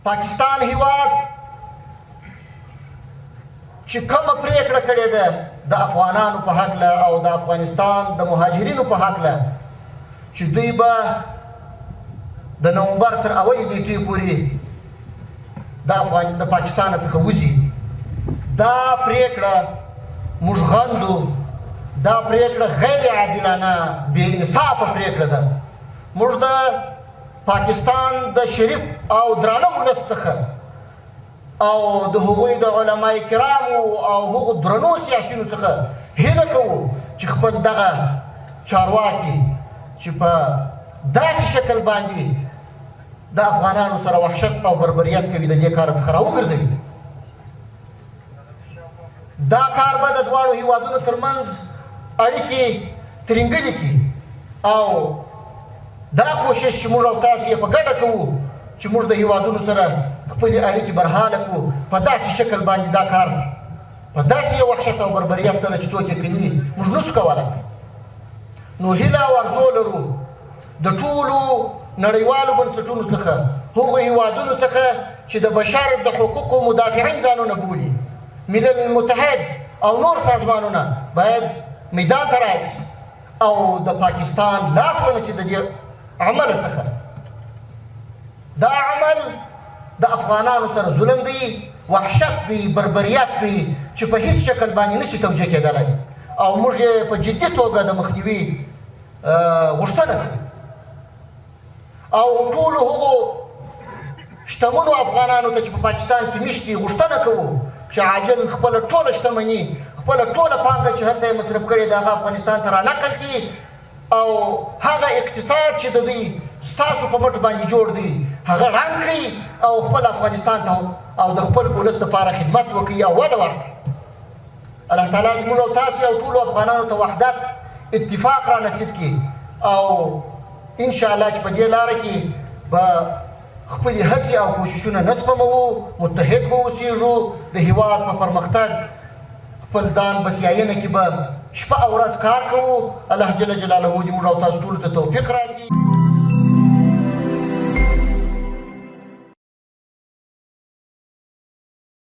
پاکستان هیواد چې کومه پریکړه کړې ده د افغانانو په هکله او د افغانستان د مهاجرینو په هکله، چې دوی به د نومبر تر اولې نیټې پورې د پاکستان څخه وځي، دا پریکړه موږ غندو. دا پریکړه غیر عادلانه، بې انصافه پریکړه ده. موږ د پاکستان د شریف او درانه ولس څخه او د هغوی د علماء کرامو او هغو درنو سیاسیونو څخه هیله کوو چې خپل دغه چارواکي چې په داسې شکل باندې د افغانانو سره وحشت او بربریت کوي، د دې کار څخه راوګرځوي. دا کار به د دواړو هیوادونو ترمنځ اړیکې ترینګلې کړي، او دا کوشش چې موږ او تاسو یې په ګډه کوو چې موږ د هیوادونو سره خپلې اړیکې برحاله کړو، په داسې شکل باندې دا کار په داسې یو وحشت او بربریت سره چې څوک یې کوي، موږ نشو کولی. نو هیله او ارزو لرو د ټولو نړیوالو بنسټونو څخه، هغو هیوادونو څخه چې د بشر د حقوقو مدافعین ځانونه بولي، ملل متحد او نور سازمانونه باید میدان ته راشي او د پاکستان لاس ونیسي د دې عمل څخه. دا عمل د افغانانو سره ظلم دی، وحشت دی، بربریت دی چې په هیڅ شکل باندې نشي توجیه کېدلی، او موږ یې په جدي توګه د مخنیوي غوښتنه کوو. او ټولو هغو شتمنو افغانانو ته چې په پاکستان کې میشت دي غوښتنه کوو چې عاجل خپله ټوله شتمني، خپله ټوله پانګه چې هلته یې مصرف کړې ده، هغه افغانستان ته رانقل کړي، او هغه اقتصاد چې د دوی ستاسو په مټ باندې جوړ دی هغه ړنګ کړي، او خپل افغانستان ته او د خپل ولس لپاره خدمت وکړي او وده ورکړي. الله تعالی دې موږ او تاسو او ټولو افغانانو ته وحدت، اتفاق را نصیب کړي، او ان شاء الله چې په دې لاره کې به خپلې هڅې او کوششونه نه سپموو، متحد به اوسېږو، د هیواد په پرمختګ، خپل ځان بسیاینه کې به شپه او ورځ کار کوو. الله جل جلاله دې موږ او تاسو ټولو ته توفیق راکړي.